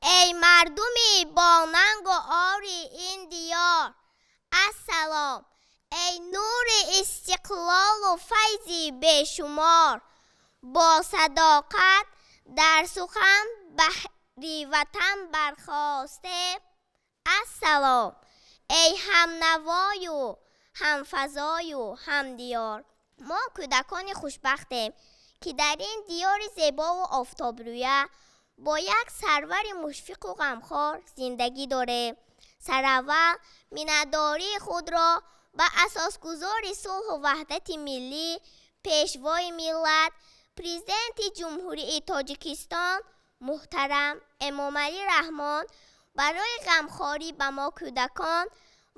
Эй мардуми бо нангу ори ин диёр, ассалом. Эй нури истиқлолу файзи бешумор, бо садоқат дар сухан баҳри ватан бархосте, ассалом. Эй ҳамнавою ҳамфазою ҳамдиёр. Мо кӯдакони хушбахтем, ки дар ин диёри зебову офтобрӯя бо як сарвари мушфиқу ғамхор зиндагӣ дорем. Сараввал миннатдории худро ба асосгузори сулҳу ваҳдати миллӣ, пешвои миллат, Президенти Ҷумҳурии Тоҷикистон муҳтарам Эмомалӣ Раҳмон барои ғамхорӣ ба мо кӯдакон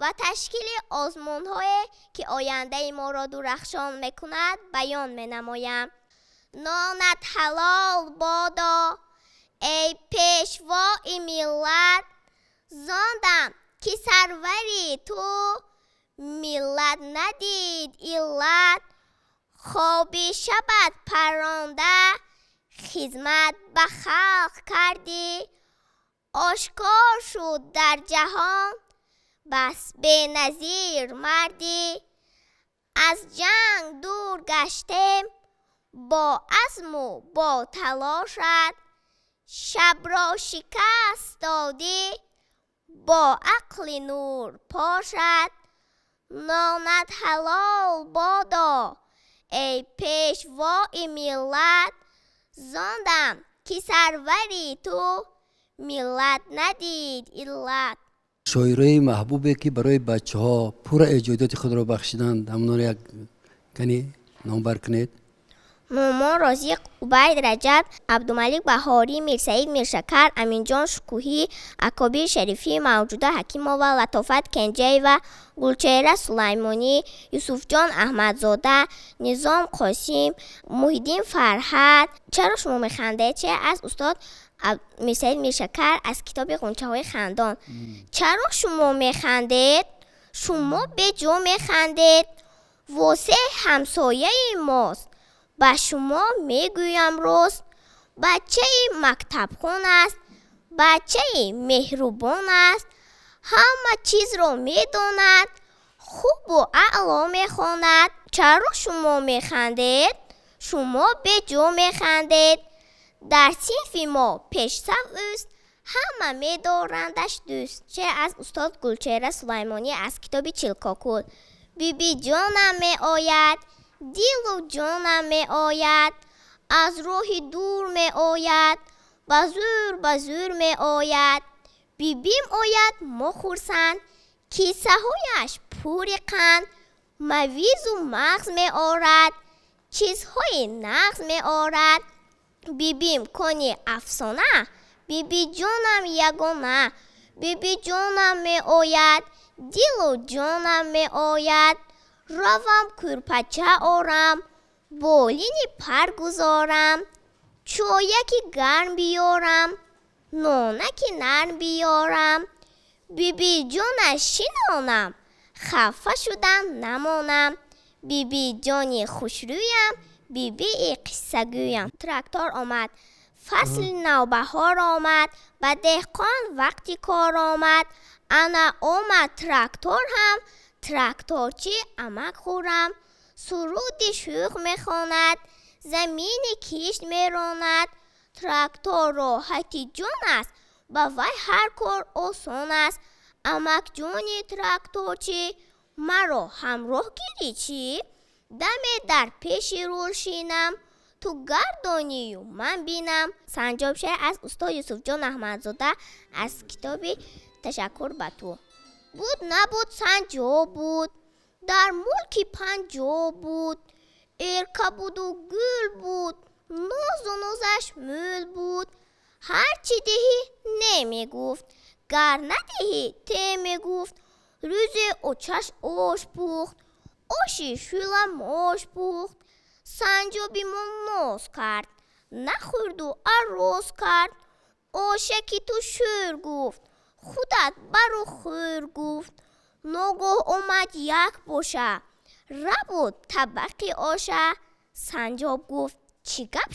ва ташкили озмунҳое, ки ояндаи моро дурахшон мекунад, баён менамоям. Нонат ҳалол бодо, эй пешвои миллат, зондам, ки сарвари ту миллат надид иллат. Хоби шабат паронда, хизмат ба халқ кардӣ, ошкор шуд дар ҷаҳон бас беназир мардӣ. Аз ҷанг дур гаштем бо азму бо талошат, шабро шикаст додӣ бо ақли нур пошат. Нонат ҳалол бодо, эй пешвои миллат, зондам, ки сарвари ту миллат надид иллат. Шоирои маҳбубе, ки барои бачаҳо пурра эҷодиёти худро бахшиданд, ҳамонро як кани номбар кунед. Нуъмон Розиқ, Убайд Раҷаб, Абдумалик Баҳорӣ, Мирсаид Миршакар, Аминҷон Шукӯҳӣ, Акобир Шарифӣ, Мавҷуда Ҳакимова, Латофат Кенҷаева, Гулчеҳра Сулаймонӣ, Юсуфҷон Аҳмадзода, Низом Қосим, Муҳиддин Фарҳад. Чаро шумо механдед? Че аз устод Мирсаид Миршакар аз китоби Ғунчаҳои хандон. Чаро шумо механдед? Шумо беҷо механдед. Восеъ ҳамсояи мост, ба шумо мегӯям рост. Бачаи мактабхон аст, бачаи меҳрубон аст, ҳама чизро медонад, хубу аъло мехонад. Чаро шумо механдед? Шумо беҷо механдед. Дар синфи мо пешсаф ӯст, ҳама медорандаш дӯст. Шеър аз устод Гулчеҳра Сулаймонӣ аз китоби Чилкокул. Бибиҷонам меояд, дилу ҷонам меояд, аз роҳи дур меояд, ба зӯр ба зӯр меояд. Бибим ояд, мо хурсанд, кисаҳояш пури қанд, мавизу мағз меорад, чизҳои нағз меорад. Бибим кони афсона, бибиҷонам ягона. Бибиҷонам меояд, дилу ҷонам меояд, равам кӯрпача орам, болини пар гузорам, чояки гарм биёрам, нонаки нарм биёрам, бибиҷона шинонам, хафа шудам намонам. Бибиҷони хушрӯям, бибии қиссагӯям. Трактор омад, фасли навбаҳор омад, ба деҳқон вақти кор омад. Ана омад трактор ҳам, тракторчи амак хӯрам, суруди шӯх мехонад, замини кишт меронад. Трактор роҳати ҷон аст, ба вай ҳар кор осон аст. Амакҷони тракторчӣ, маро ҳамроҳ гирӣ чӣ? Даме дар пеши рул шинам, ту гардонию ман бинам. Санҷоб. Шеър аз устод Юсуфҷон Аҳмадзода аз китоби Ташаккур ба ту. Буд набуд, санҷоб буд, дар мулки Панҷоб буд, эрка буду гул буд, нозу нозаш мӯл буд. Ҳарчи диҳӣ, не мегуфт, гар надиҳӣ, те мегуфт. Рӯзе очаш ош пухт, оши шӯла мош пухт. Санҷоби мо ноз кард, нахӯрду арроз кард. Ошаки ту шӯр гуфт, худат бару хӯр гуфт. Ногоҳ омад як боша, рабуд табақи оша. Санҷоб гуфт: чӣ гап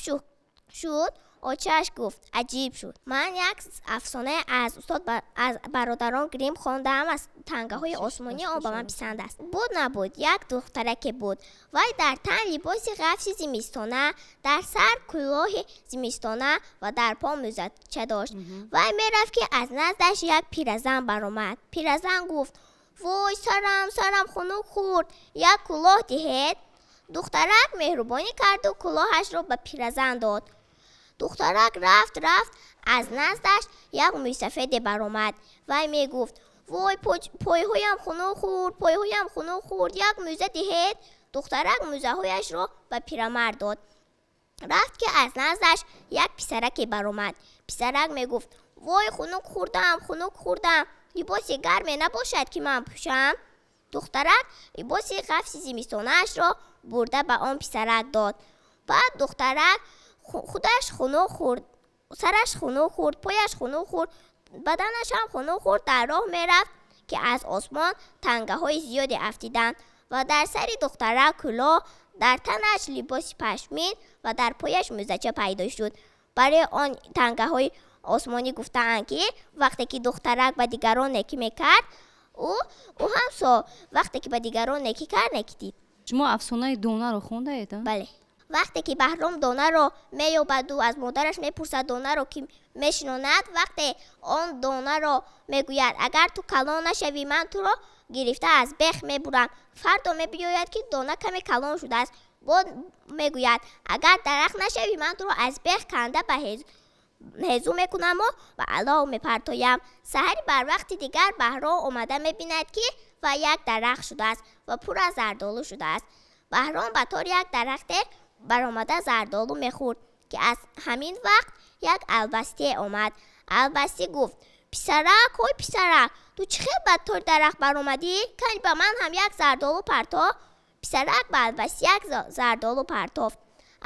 шуд? Очааш гуфт: аҷиб шуд. Ман як афсона аз устод аз бародарон Гримм хондаам, аз тангаҳои осмонӣ, он ба ман писанд аст. Буд набуд, як духтараке буд. Вай дар тан либоси ғафси зимистона, дар сар кӯлоҳи зимистона ва дар по мӯзача дошт. Вай мерафт, ки аз наздаш як пиразан баромад. Пиразан гуфт: вой, сарам, сарам хунук хӯрд, як кӯлоҳ диҳед. Духтарак меҳрубонӣ карду кӯлоҳашро ба пиразан дод. Духтарак рафт, рафт, аз наздаш як мӯйсафеде баромад. Вай мегуфт: вой, пойҳоям хунук хӯрд, пойҳоям хунук хӯрд, як мӯза диҳед. Духтарак мӯзаҳояшро ба пирамард дод. Рафт, ки аз наздаш як писараке баромад. Писарак мегуфт: вой, хунук хӯрдам, хунук хӯрдам, либоси гарме набошад, ки ман пӯшам. Духтарак либоси ғафси зимистонаашро бурда ба он писарак дод. Баъд духтарак худаш хунук хӯрд, сараш хунук хӯрд, пояш хунук хӯрд, баданаш ҳам хунук хӯрд. Дар роҳ мерафт, ки аз осмон тангаҳои зиёде афтиданд ва дар сари духтарак кӯлоҳ, дар танаш либоси пашмин ва дар пояш мӯзача пайдо шуд. Барои он тангаҳои осмонӣ гуфтаанд, ки вақте ки духтарак ба дигарон некӣ мекард, ӯ ҳам вақте ки ба дигарон некӣ кард, некӣ дид. Шумо афсонаи донаро хондаед? Бале. Вақте ки Баҳром донаро меёбаду аз модараш мепурсад, донаро ки мешинонад, вақте он донаро мегӯяд: агар ту калон нашавӣ, ман туро гирифта аз бех мебурам. Фардо мебиёяд, ки дона каме калон шудааст. Боз мегӯяд: агар дарахт нашавӣ, ман туро аз бех канда ба ҳезу мекунаму ба алов мепартоям. Саҳари барвақти дигар Баҳром омада мебинад, ки вай як дарахт шудааст ва пур аз зардолу шудааст. Баҳром ба тори як дарахте баромада зардолу мехӯрд, ки аз ҳамин вақт як албастие омад. Албастӣ гуфт: писарак, ҳой писарак, ту чӣ хел ба тори дарахт баромадӣ? Кани ба ман ҳам як зардолу парто. Писарак ба албастӣ як зардолу партофт.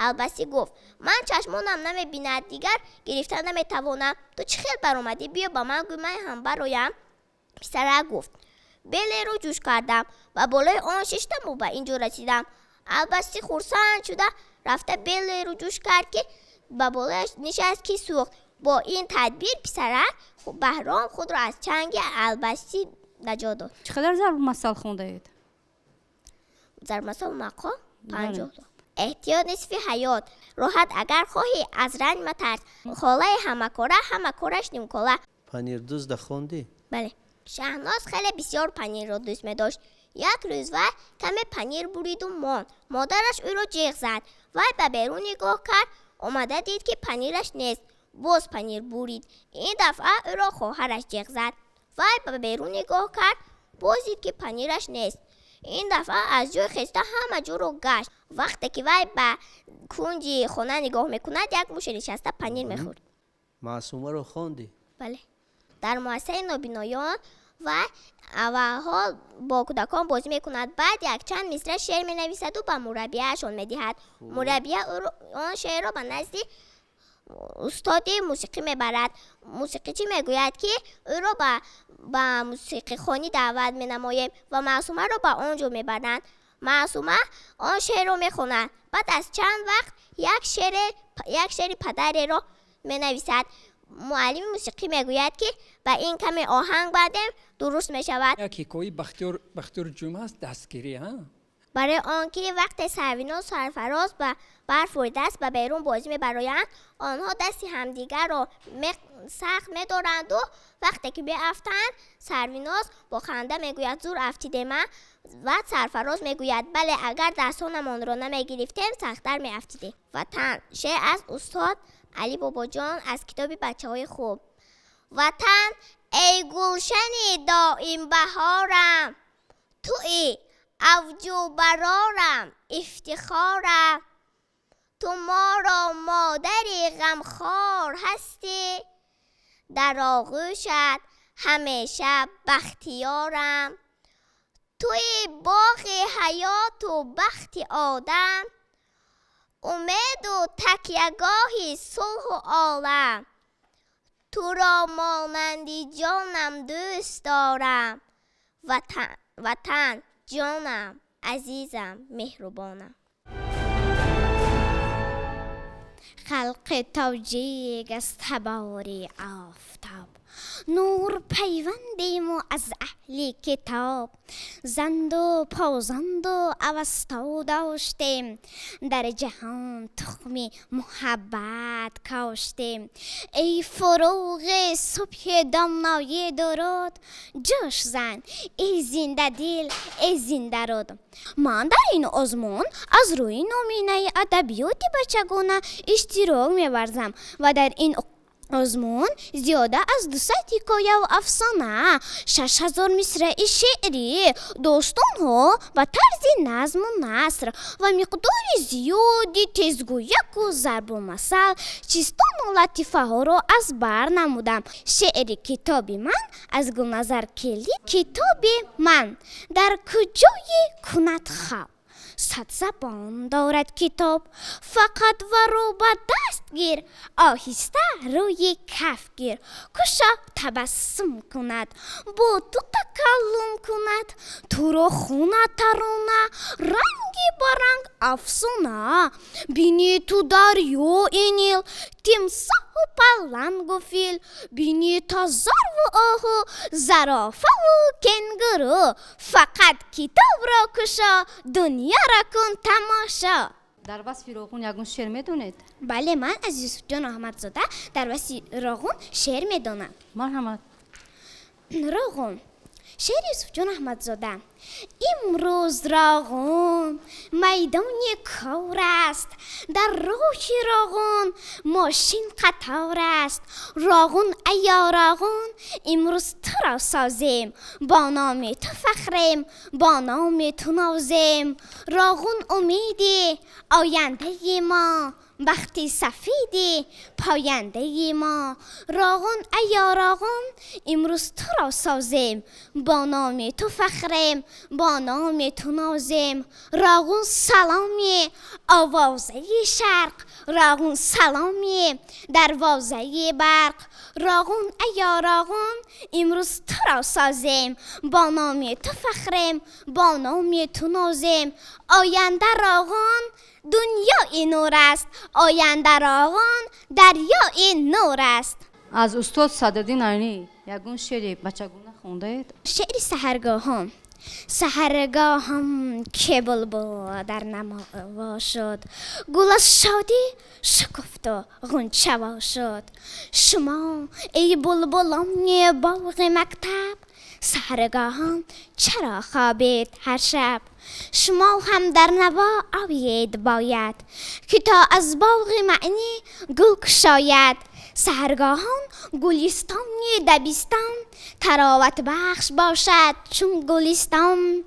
Албастӣ гуфт: ман чашмонам намебинад, дигар гирифта наметавонам. Ту чӣ хел баромадӣ? Биё ба ман гӯй, ман ҳам бароям. Писарак гуфт: белеро ҷӯш кардам ва болои он шиштаму ба ин ҷо расидам. Албастӣ хурсанд шуда рафта белеро ҷӯш кард, ки ба болояш нишаст, ки сӯхт. Бо ин тадбир писарак Баҳром худро аз чанги албастӣ наҷот дод. Чӣ қадар зарбулмасал хондаед? Зарбулмасал мақол 50. Эҳтиёт нисфи ҳаёт. Роҳат агар хоҳӣ, аз ранҷ матарс. Холаи ҳамакора, ҳама кораш нимкола. Панирдузда хондӣ? Бале. Шаҳноз хеле бисёр панирро дӯст медошт. Як рӯз вай каме панир буриду монд. Модараш ӯро ҷеғ зад. Вай ба берун нигоҳ кард, омада дид, ки панираш нест. Боз панир бурид. Ин дафъа ӯро хоҳараш ҷеғ зад. Вай ба берун нигоҳ кард, боз дид, ки панираш нест. Ин дафъа аз ҷой хеста ҳама ҷоро гашт. Вақте ки вай ба кунҷи хона нигоҳ мекунад, як муше нишаста панир мехӯрд. Маъсумаро хондӣ? Бале. Дар муассисаи нобиноён вай аввалҳо бо кӯдакон бозӣ мекунад, баъд якчанд мисра шеър менависаду ба мураббияашон медиҳад. Мураббия он шеърро ба назди устоди мусиқӣ мебарад. Мусиқичӣ мегӯяд, ки ӯро ба мусиқихонӣ даъват менамоем ва Маъсумаро ба он ҷо мебаранд. Маъсума он шеърро мехонад. Баъд аз чанд вақт як шеъри падареро менависад. Муаллими мусиқӣ мегӯяд, ки ба ин каме оҳанг бандем, дуруст мешавад. Як ҳикояи Бахтиёр Ҷума аст, дастгирӣ, ҳа? Барои он ки вақте Сарвиноз Сарфароз ба барф даст ба берун бозӣ мебароянд, онҳо дасти ҳамдигарро сахт медоранду вақте ки меафтанд, Сарвиноз бо ханда мегӯяд: зур афтидема. Ва Сарфароз мегӯяд: бале, агар дастонамонро намегирифтем, сахттар меафтидем. Ватан. Шеър аз устод Али Бобоҷон аз китоби бачаҳои хуб. Ватан, эй гулшани доимбаҳорам, туи авҷу барорам, ифтихорам. Ту моро модари ғамхор ҳастӣ, дар оғӯшат ҳамеша бахтиёрам. Туи боғи ҳаёту бахти одам, умеду такягоҳи сулҳу олам. Туро монанди ҷонам дӯст дорам. Ватан, ватан, ҷонам, азизам, меҳрубонам. Халқи тоҷик аз табори офтоб, нур пайвандему аз аҳли китоб. Занду позанду авасто доштем, дар ҷаҳон тухми муҳаббат коштем. Эй фуруғи субҳи донои дуруд, ҷӯш зан, эй зиндадил, эй зиндаруд. Ман дар ин озмун аз рӯи номинаи адабиёти бачагона иштирок меварзам ва дар ин озмун зиёда аз 200 ҳикояву афсона, 6000 мисраи шеърӣ, достонҳо ба тарзи назму наср ва миқдори зиёди тезгӯяку зарбулмасал, чистону латифаҳоро аз бар намудам. Шеъри китоби ман аз Гулназар Келдӣ. Китоби ман дар куҷое кунад хоб? 100 забон дорад китоб, фақат варо ба даст гир, оҳиста рӯи каф гир. Кушо табассум кунад, бо ту такаллум кунад, туро хунад тарона, ранги ба ранг афсона. Бини ту дарёи Нил, тимсоҳу палангу фил, бини тазарву оҳу, зарофаву кенгуру. Фақат китобро кушо, дунёро кун тамошо. Дар васфи Роғун ягон шеър медонед? Бале, ман аз Юсуфҷон Аҳмадзода дар васфи Роғун шеър медонам. Марҳамат. Роғун. Шеъри Юсуфҷон Аҳмадзода. Имрӯз Роғун майдони кор аст, дар роҳи Роғун мошин қатор аст. Роғун, айё Роғун, имрӯз туро созем, бо номи ту фахрем, бо номи ту нозем. Роғун умеди ояндаи мо, бахти сафеди пояндаи мо. Роғун, айё Роғун, имрӯз туро созем, бо номи ту фахрем, бо номи ту нозем. Роғун саломи овозаи шарқ, Роғун саломи дарвозаи барқ. Роғун, айё Роғун, имрӯз туро созем, бо номи ту фахрем, бо номи ту нозем. Оянда Роғун дунёи нур аст, оянда Роғун дарёи нур аст. Аз устод Садриддин Айнӣ ягон шеъри бачагона хондаед? Шеъри саҳаргоҳон. Саҳаргоҳам ки булбул дар намо шуд, гул аз шодӣ шукуфту ғунчаво шуд. Шумо эй булбулони боғи мактаб, саҳаргоҳон чаро хобед ҳар шаб? Шумо ҳам дар наво оед бояд, ки то аз боғи маънӣ гул кушояд. Саҳаргоҳон гулистони дабистон, тароватбахш бошад чун гулистон.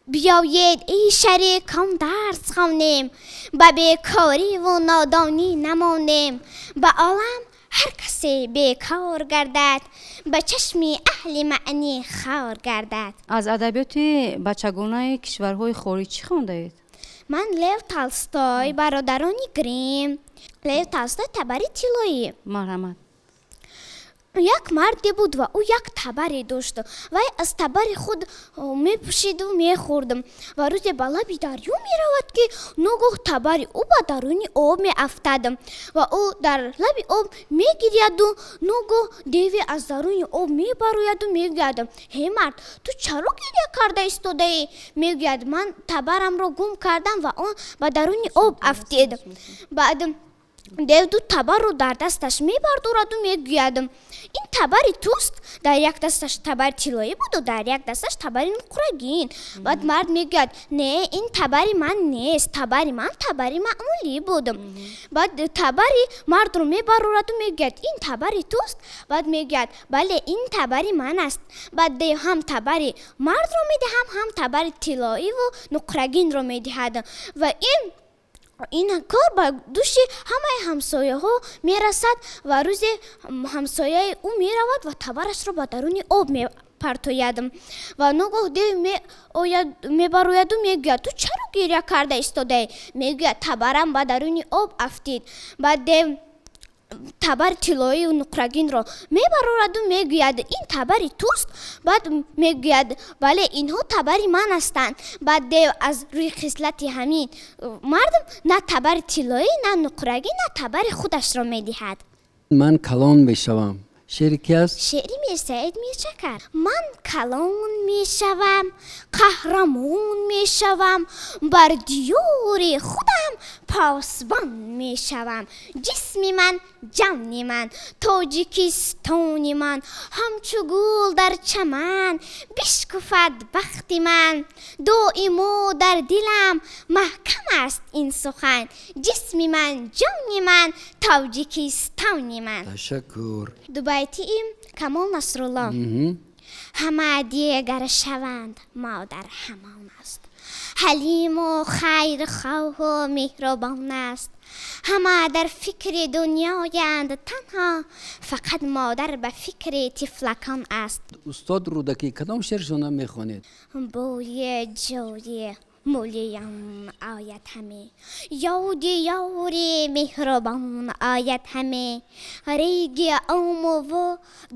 Биёед эй шарикон дарс хонем, ба бекориву нодонӣ намонем. Ба олам ҳар касе бекор гардад, ба чашми аҳли маънӣ хор гардад. Аз адабиёти бачагонаи кишварҳои хориҷ чӣ хондаед? Ман Лев Толстой, бародарони Грим. Лев Толстой, табари тиллоӣ. Марҳамат. Як марде буд ва ӯ як табаре дошт. Вай аз табари худ мепӯшиду мехӯрд. Ва рӯзе ба лаби дарё меравад, ки ногоҳ табари ӯ ба даруни об меафтад. Ва ӯ дар лаби об мегиряду ногоҳ деве аз даруни об мебарояду мегӯяд: ҳе мард, ту чаро гиря карда истодаӣ? Мегӯяд: ман табарамро гум кардам ва он ба даруни об афтид. Баъд дев ду табарро дар дасташ мебардораду мегӯяд: ин табари туст? Дар як дасташ табари тиллоӣ буду дар як дасташ табари нуқрагин. Баъд мард мегӯяд: не, ин табари ман нест, табари ман табари маъмулӣ буд. Баъд табари мардро мебарораду мегӯяд: ин табари туст? Баъд мегӯяд: бале, ин табари ман аст. Баъд дев ҳам табари мардро медиҳам, ҳам табари тиллоиву нуқрагинро медиҳад. Ва ин кор ба души ҳамаи ҳамсояҳо мерасад ва рӯзе ҳамсояи ӯ меравад ва табарашро ба даруни об мепартояд. Ва ногоҳ дев мебарояду мегӯяд: ту чаро гиря карда истодаӣ? Мегӯяд: табарам ба даруни об афтид. Баъд дев Табари тиллоию нуқрагинро мебарораду мегӯяд: «Ин табари туст?» Баъд мегӯяд: «Бале, инҳо табари ман ҳастанд». Баъд дев аз рӯи хислати ҳамин мард на табари тиллоӣ, на нуқрагин, на табари худашро медиҳад. Ман калон мешавам, шеъри ки аст? Шеъри Мирсаид Миршакар. Ман калон мешавам, қаҳрамон мешавам, бар диёри худам посбон мешавам. Ҷисми ман, ҷони ман, Тоҷикистони ман, ҳамчу гул дар чаман бишкуфад бахти ман. Доимо дар дилам маҳкам аст ин сухан: ҷисми ман, ҷони ман, Тоҷикистони ман. Ташаккур. Дубайтии Камол Насрулло. Ҳама дигар шаванд, модар ҳамон аст, ҳалиму хайрхоҳу меҳрубон аст. Ҳама дар фикри дунёянд танҳо, фақат модар ба фикри тифлакон аст. Устод Рӯдакӣ, кадом шеършона мехонед? Бӯи ҷӯи Мӯлиён ояд ҳаме, ёди ёри меҳрубон ояд ҳаме. Реги Омуву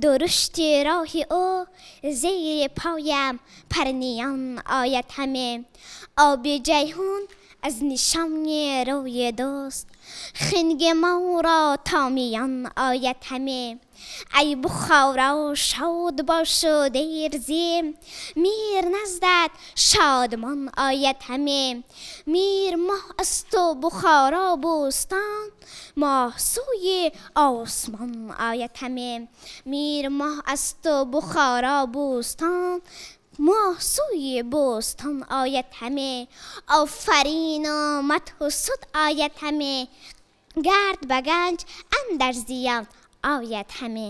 дурушти роҳи ӯ зери поям парниён ояд ҳаме. Оби Ҷайҳун аз нишони рӯи дӯст хинги моро то миён ояд ҳаме. Ай Бухоро, шод бошу дерзӣ, мир наздат шодмон ояд ҳаме. Мир моҳ асту Бухоро бӯстон, моҳ сӯи осмон ояд ҳаме. Мир моҳ асту Бухоро бӯстон, моҳ сӯи бӯстон ояд ҳаме. Офарину мадҳу суд ояд ҳаме, гард ба ганҷ андар зиён ояд ҳаме.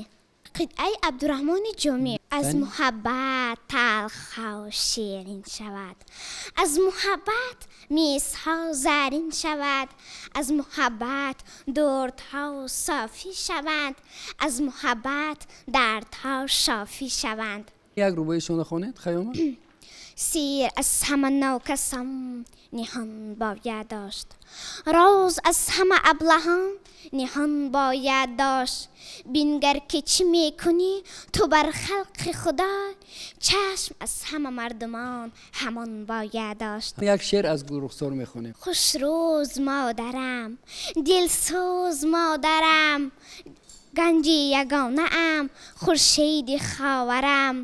Қитъаи Абдураҳмони Ҷомӣ. Аз муҳаббат талхҳо ширин шавад, аз муҳаббат мисҳо зарин шавад, аз муҳаббат дурдҳо софӣ шаванд, аз муҳаббат дардҳо шофӣ шаванд. Як рубоишона хонед, Хайёма. Сир аз ҳама нокасон ниҳон бояд дошт, роз аз ҳама аблаҳон ниҳон бояд дошт. Бингар ки чӣ мекунӣ ту бар халқи Худо, чашм аз ҳама мардумон ҳамон бояд дошт. Як шеър аз Гулрухсор мехонем. Хушрӯз модарам, дилсӯз модарам, ганҷи ягонаам, хуршеди ховарам.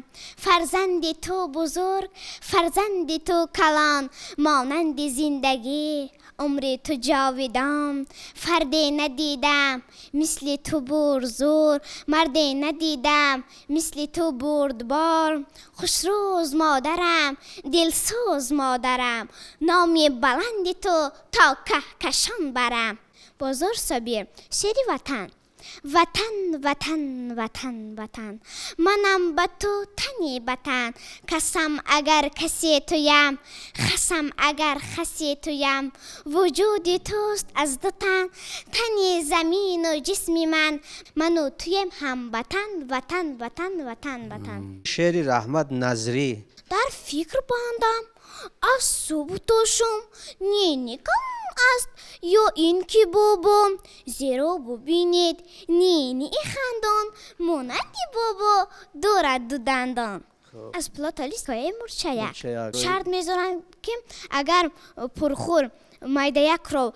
Фарзанди ту бузург, фарзанди ту калон, монанди зиндагӣ умри ту ҷовидон. Фарде надидам мисли ту бурзур, марде надидам мисли ту бурдбор. Хушрӯз модарам, дилсӯз модарам, номи баланди ту то каҳкашон барам. Бозор Собир, шеъри Ватан. Ватан, Ватан, Ватан, Ватан, манам ба ту тани батан. Касам агар касе туям, хасам агар хасе туям. Вуҷуди туст аз ду тан, тани замину ҷисми ман. Ману туем ҳам ватан, Ватан, Ватан, Ватан, Ватан. Шеъри Раҳмат Назрӣ. Дар фикр бандам аз субҳ то шом, ниникам аст ё ин ки бобо, зеро бубинед, нинии хандон монанди бобо дорад ду дандон. Аз Платони ҳикояи Мурчаяк. Шарт мезоранд, ки агар Пурхур Майдаякро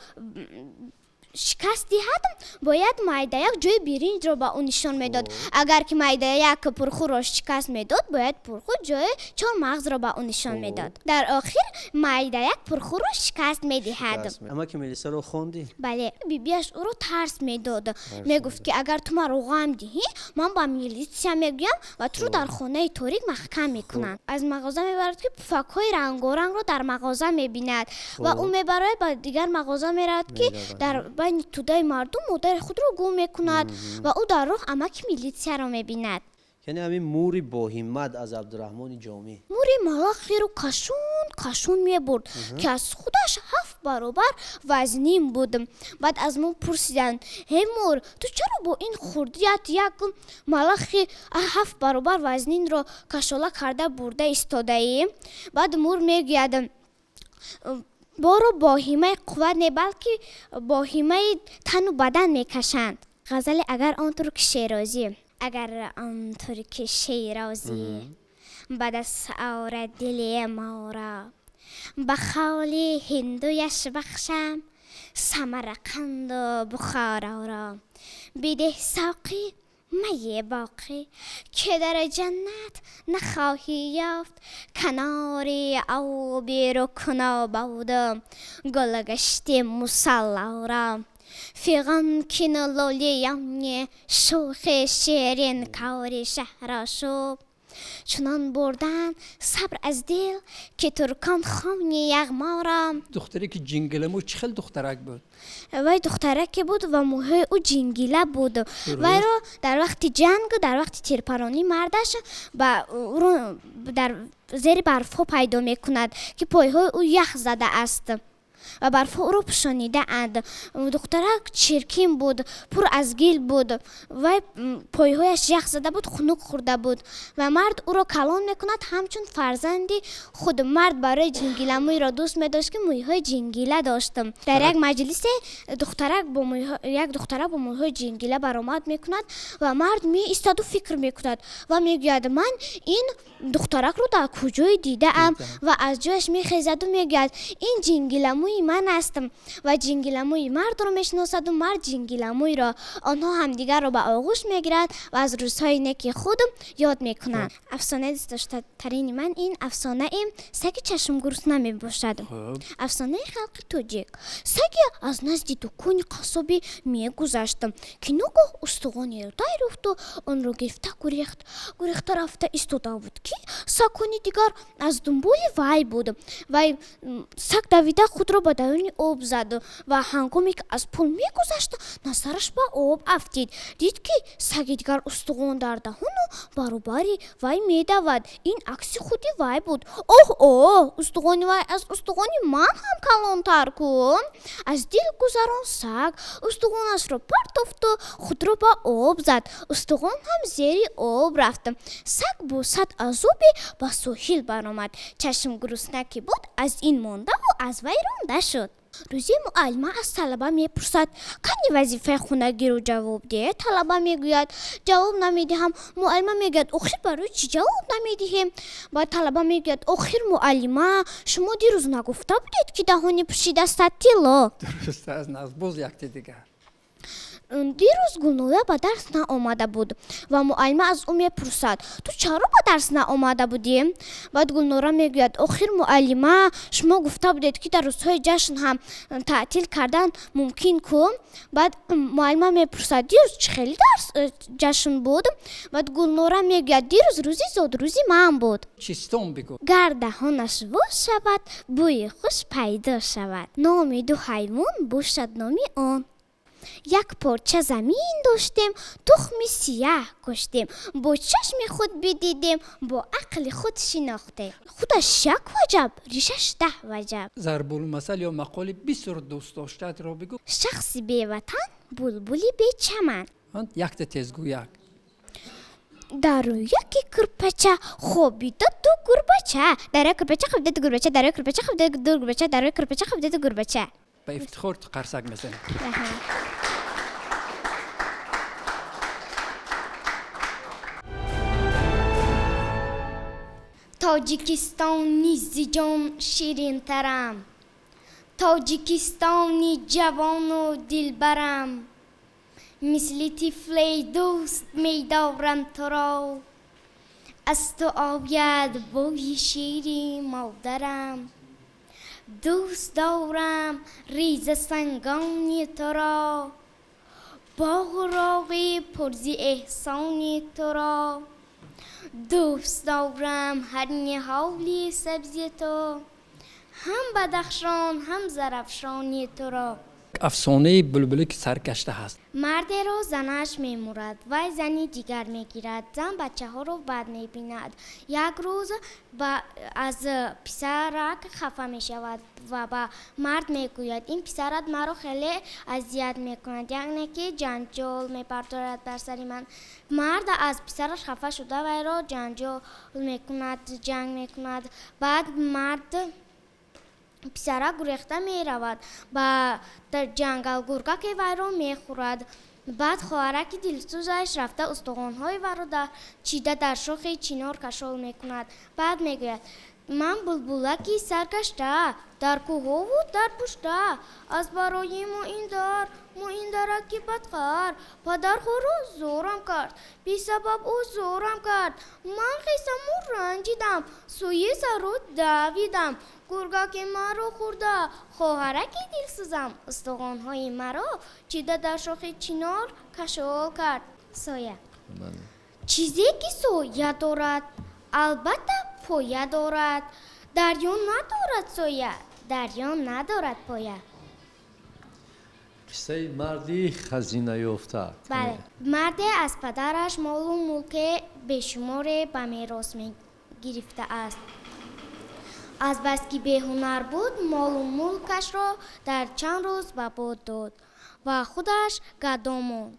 шикаст диҳад, бояд Майдаяк ҷои биринҷро ба ӯ нишон медод. Агар ки Майдаяк Пурхурро шикаст медод, бояд Пурхур ҷои чормағзро ба ӯ нишон медод. Дар охир Майдаяк Пурхурро шикаст медиҳад. Амаки милисаро хондӣ? Бале. Бибиаш ӯро тарс медод, мегуфт, ки агар ту маро ғам диҳӣ, ман ба милитсия мегӯям ва туро дар хонаи торик маҳкам мекунам. Аз мағоза мебарад, ки пуфакҳои рангорангро дар мағоза мебинад ва ӯ мебарояд, ба дигар мағоза меравад, ки дар байни тӯдаи мардум модари худро гум мекунад ва ӯ дар роҳ амаки милитсияро мебинад. Яъне ҳамин мури боҳиммат аз Абдураҳмони Ҷомӣ. Мури малахеро кашон кашон мебурд, ки аз худаш 7 баробар вазнин буд. Баъд аз мо пурсиданд: «Ҳей мур, ту чаро бо ин хурдият як малахи 7 баробар вазнинро кашола карда бурда истодаӣ?» Баъд мур мегӯяд: «Боро бо ҳиммаи қувват не, балки бо ҳиммаи тану бадан мекашанд». Ғазали агар он турк шерозӣ, агар он турки шерозӣ ба даст орад дили моро, ба холи ҳиндуяш бахшам Самарқанду Бухороро. Бидеҳ соқӣ май боқӣ, ки дар ҷаннат нахоҳӣ ёфт, канори оби рукнобод гулгашти мусаллоро. Фиғон кин лолиёни шӯхи ширин кори шаҳрошӯб, чунон бурдан сабр аз дил, ки туркон хони яғморо. Духтаре ки ҷингиламӯ чӣ хел духтарак буд? Вай духтараке буд ва мӯҳои ӯ ҷингила буд. Вайро дар вақти ҷанг, дар вақти тирпаронӣ мардаш ба ӯро дар зери барфҳо пайдо мекунад, ки пойҳои ӯ ях задааст ва барфҳо ӯро пӯшонидаанд. Духтарак чиркин буд, пур аз гил буд, вай пойҳояш ях зада буд, хунук хӯрда буд ва мард ӯро калон мекунад ҳамчун фарзанди худ. Мард барои ҷингиламӯйро дӯст медошт, ки мӯйҳои ҷингила дошт. Дар як маҷлисе як духтарак бо мӯйҳои ҷингила баромад мекунад ва мард меистоду фикр мекунад ва мегӯяд: ман ин духтаракро дар куҷое дидаам? Ва аз ҷояш мехезаду мегӯяд: ин ҷингиламӯи ман аст. Ва ҷингиламӯи мардро мешиносаду мард ҷингиламӯйро. Онҳо ҳамдигарро ба оғӯш мегиранд ва аз рӯзҳои неки худ ёд мекунанд. Афсонаи дӯстдоштатарини ман ин афсонаи саги чашмгурусна мебошад. Афсонаи халқи тоҷик. Саге аз назди дукони қассобӣ мегузашт, ки ногоҳ устухони дарёфту онро гирифта гурехт. Гурехта рафта истода буд, ки сагони дигар аз дунболи вай буд. Вай саг давида худро ба даруни об зад ва ҳангоме ки аз пул мегузашт, назараш ба об афтид. Дид, ки саги дигар устухон дар даҳону баробари вай медавад. Ин акси худи вай буд. Оҳ, оҳ, устухони вай аз устухони ман ҳам калонтар кун. Аз дил гузарон саг устухонашро партофту худро ба об зад. Устухон ҳам зери об рафт. Саг бо сад азобе ба соҳил баромад. Чашмгурусна ки буд, аз ин мондаву аз вай ронда шуд. Рӯзе муаллима аз талаба мепурсад: кани вазифаи хонагиро ҷавоб деҳ? Талаба мегӯяд: ҷавоб намедиҳам. Муаллима мегӯяд: охир барои чӣ ҷавоб намедиҳем? Баъд талаба мегӯяд: охир муаллима, шумо дирӯз нагуфта будед, ки даҳони пӯшида сад тилло? Дуруст аст, боз якте дигар. Дирӯз Гулнора ба дарс наомада буд ва муаллима аз ӯ мепурсад: ту чаро ба дарс наомада будӣ? Баъд Гулнора мегӯяд: охир муаллима, шумо гуфта будед, ки дар рӯзҳои ҷашн ҳам таътил кардан мумкин ку? Баъд муаллима мепурсад: дирӯз чӣ хеле дарс ҷашн буд? Баъд Гулнора мегӯяд: дирӯз рӯзи зодрӯзи ман буд. Чистон бигӯ. Гар даҳонаш боз шавад, бӯи хуш пайдо шавад. Номи ду ҳайвон бошад номи он. Як порча замин доштем, тухми сияҳ коштем, бо чашми худ бидидем, бо ақли худ шинохтем. Худаш як ваҷаб, ришаш 10 ваҷаб. Зарбулмасал ё мақоли бисёр дӯстдоштаатро бигӯ. Шахси беватан булбули бечаман. Якта тезгӯяк. Дар яке курпача хобида ду гурбача. Дар як курпача хобида ду гурбача, дар як курпача хобида ду гурбача, дар як курпача хобида ду гурбача. Ба ифтихор қарсак мезанем. Тоҷикистони зиҷон ширинтарам, Тоҷикистони ҷавону дилбарам, мисли тифле дӯст медорам туро, аз ту ояд бӯи шири модарам. Дӯст дорам ризасангони туро, боғу роғи пурзи эҳсони туро. Дӯст дорам ҳар ниҳоли сабзи ту, ҳам Бадахшон, ҳам Зарафшони туро. Афсонаи булбуле ки саргашта ҳаст. Мардеро занаш мемурад, вай зани дигар мегирад. Зан бачаҳоро бад мебинад. Як рӯз аз писарак хафа мешавад ва ба мард мегӯяд: ин писарат маро хеле азият мекунад, яъне ки ҷанҷол мебардорад бар сари ман. Мард аз писараш хафа шуда вайро ҷанҷол мекунад, ҷанг мекунад. Баъд мард писарак гурехта меравад ба ҷангал, гургаке вайро мехӯрад. Баъд хоҳараки дилсӯзаш рафта устухонҳои варо чида дар шохи чинор кашол мекунад. Баъд мегӯяд: ман булбулаки саргашта, дар кӯҳову дар пушта, аз барои мо ин дараки бадқар, падар хору зорам кард, бесабаб ӯ зорам кард, ман хисаму ранҷидам, сӯи саро давидам, гургаки маро хӯрда, хоҳараки дилсӯзам устухонҳои маро чида дар шохи чинор кашол кард. Соя. Чизе ки соя дорад, албатта поя дорад. Дарё надорад соя, дарё надорад поя. Қиссаи марди хазинаёфта. Бале, марде аз падараш молу мулке бешуморе ба мерос гирифтааст. Азбаски беҳунар буд, молу мулкашро дар чанд рӯз ба бод дод ва худаш гадо монд,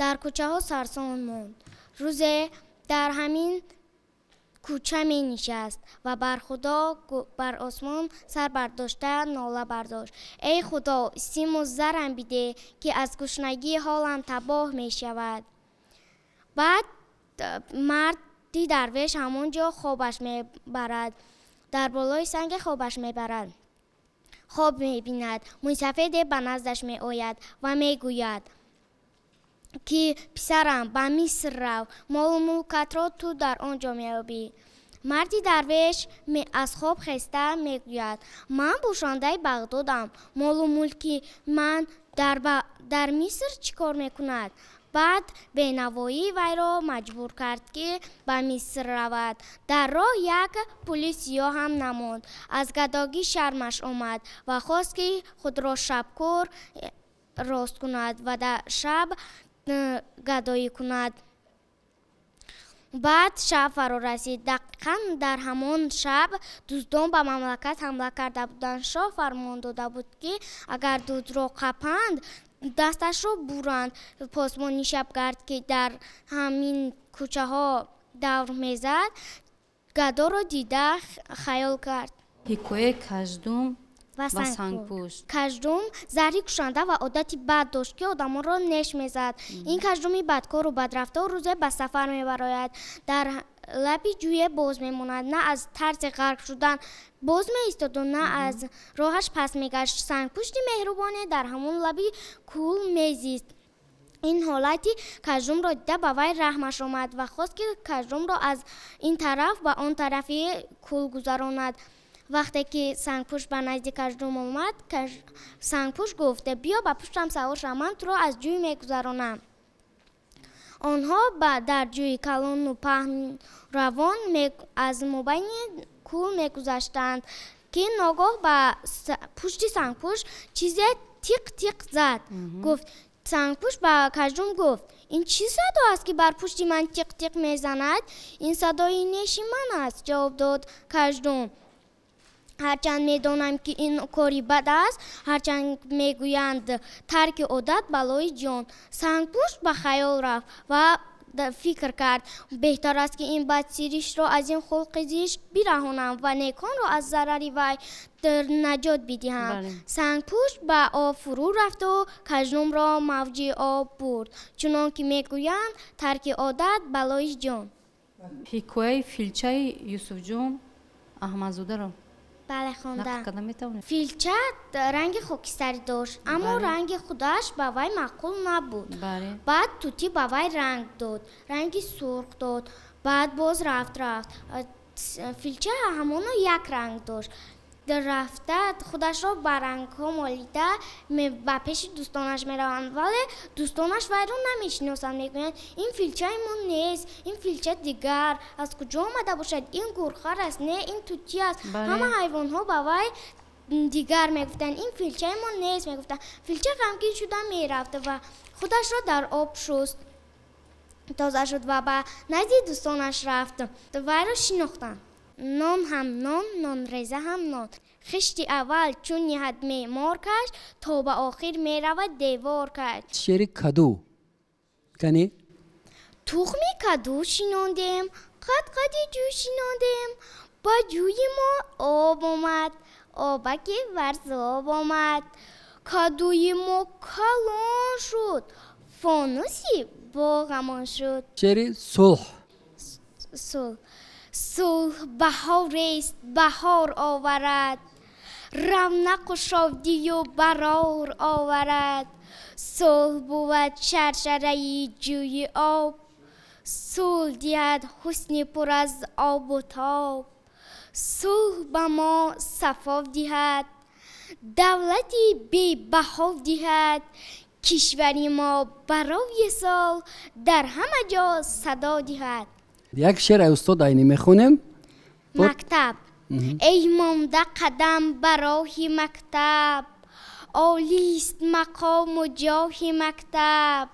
дар кӯчаҳо сарсон монд. Рӯзе дар ҳамин кӯча менишаст ва бар Худо, бар осмон сар бардошта нола бардошт: «Эй Худо, симу зарам бидеҳ, ки аз гушнагӣ ҳолам табоҳ мешавад». Баъд марди дарвеш ҳамон ҷо хобаш мебарад, дар болои санге хобаш мебарад. Хоб мебинад, мӯйсафеде ба наздаш меояд ва мегӯяд, ки писарам, ба Миср рав, молу мулкатро ту дар он ҷо меёбӣ. Марди дарвеш аз хоб хеста мегӯяд: «Ман бошандаи Бағдодам, молу мулки ман дар Миср чӣ кор мекунад?» Баъд бенавоӣ вайро маҷбур кард, ки ба Миср равад. Дар роҳ як пули сиёҳ ҳам намонд. Аз гадогӣ шармаш омад ва хост, ки худро шабкор рост кунад ва дар шаб гадоӣ кунад. Баъд шаб фаро расид. Дақиқан дар ҳамон шаб дуздон ба мамлакат ҳамла карда буданд. Шоҳ фармон дода буд, ки агар дуздро қапанд, дасташро буранд. Посбони шабгард, ки дар ҳамин кӯчаҳо давр мезад, гадоро дида хаёл кард. Ҳикояи каждум ва ва сангпӯшт. Каждум заҳри кушанда ва одати бад дошт, ки одамонро неш мезад. Ин каждуми бадкору бадрафтор рӯзе ба сафар мебарояд, дар лаби ҷӯе боз мемонад. На аз тарси ғарқ шудан боз меистоду, на аз роҳаш пас мегашт. Сангпушти меҳрубоне дар ҳамон лаби кӯл мезист. Ин ҳолати каждумро дида, ба вай раҳмаш омад ва хост, ки каждумро аз ин тараф ба он тарафи кӯл гузаронад. Вақте ки сангпушт ба назди каждум омад, сангпушт гуфт: «Биё, ба пуштам савор шав, ман туро аз ҷӯй мегузаронам». Онҳо дар ҷӯи калону паҳн равон аз мобайни кӯл мегузаштанд, ки ногоҳ ба пушти сангпушт чизе тиқ тиқ зад. Гуфт, сангпушт ба каждум гуфт: «Ин чӣ садо аст, ки бар пушти ман тиқ тиқ мезанад?» «Ин садои неши ман аст», ҷавоб дод каждум. «Ҳарчанд медонам, ки ин кори бад аст, ҳарчанд мегӯянд: тарки одат балои ҷон». Сангпушт ба хаёл рафт ва фикр кард: беҳтар аст, ки ин бадсиришро аз ин хулқи зишт бираҳонам ва неконро аз зарари вай наҷот бидиҳам. Сангпушт ба об фурӯ рафту каждумро мавҷи об бурд. Чунон ки мегӯянд: тарки одат балои ҷон. Ҳикояи филчаи Юсуфҷон Аҳмадзодаро Бале, хондам. нақл карда метавонед? Филча ранги хокистарӣ дошт, аммо ранги худаш ба вай маъқул набуд. Баъд тутӣ ба вай ранг дод, ранги сурх дод. Баъд боз рафт, рафт, филча ҳамоно як ранг дошт. Рафта худашро ба рангҳо молида ба пеши дӯстонаш мераванд, вале дӯстонаш вайро намешиносанд. Мегӯянд: «Ин филчаи мо нест, ин филча дигар аз куҷо омада бошад? Ин гурхар аст, не, ин тутӣ аст». Ҳама ҳайвонҳо ба вай дигар мегуфтанд, ин филчаи мо нест мегуфтанд. Филча ғамгин шуда мерафт ва худашро дар об шуст, тоза шуд ва ба назди дӯстонаш рафт, вайро шинохтанд. Нон ҳам нон, нонреза ҳам нон. Хишти аввал чун ниҳад меъмор каш, то ба охир меравад девор каш. Шеъри каду кани? Тухми каду шинондем, қад-қади ҷӯй шинондем, ба ҷӯи мо об омад, обаки варзоб омад. Кадуи мо калон шуд, Фонуси боғамон шуд. Шеъри сулҳ. Сулҳ. Сулҳ баҳорест, баҳор оварад, равнақу шодию барор оварад. Сулҳ бувад шаршараи ҷӯи об, сулҳ диҳад ҳусни пур аз обу тоб. Сулҳ ба мо сафо диҳад, давлати бебаҳо диҳад. Кишвари мо барои сол дар ҳама ҷо садо диҳад. Як шеър аз устод Айнӣ мехонем. Мактаб. Эй монда қадам ба роҳи мактаб, олист мақому ҷоҳи мактаб.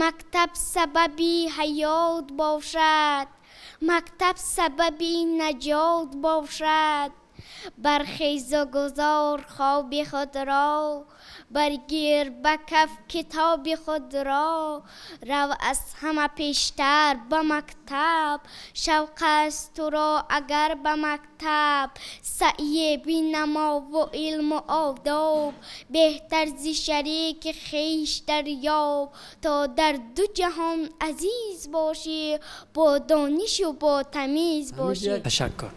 Мактаб сабаби ҳаёт бошад, мактаб сабаби наҷот бошад. Бархезу гузор хоби худро, баргир ба каф китоби худро. Рав аз ҳама пештар ба мактаб, шавқ аст туро агар ба мактаб. Саъе бинамову илму одоб, беҳтар зи шарики хеш дарёб. То дар ду ҷаҳон азиз бошӣ, бо донишу бо тамиз бошӣ. Ташаккур.